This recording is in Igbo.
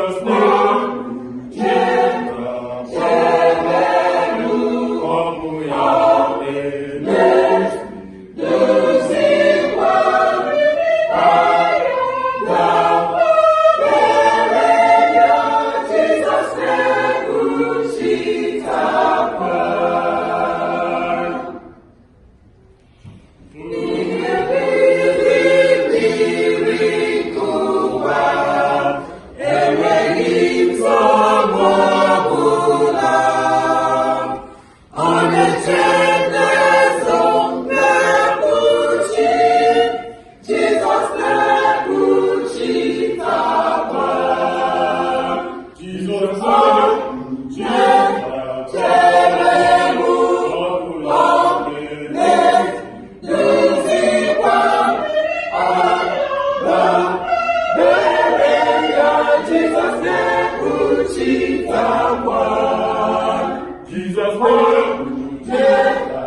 Jizọs na-ekpuchitakwa ọ bụ ya na-eduzikwa Jizọs na-ekpuchitakwa. Mmiri nke ụwa enweghị nsogbu ọbụla. Ọ na-eche na-ezo na-ekpuchi, Jizọs na-ekpuchitakwa. Jizọs na-ekpuchitakwa Chebe m, ọ bụ ya na-eduzikwa dabere ya, Jizọs na-ekpuchitakwa. Jizọs na-ekpuchitakwa.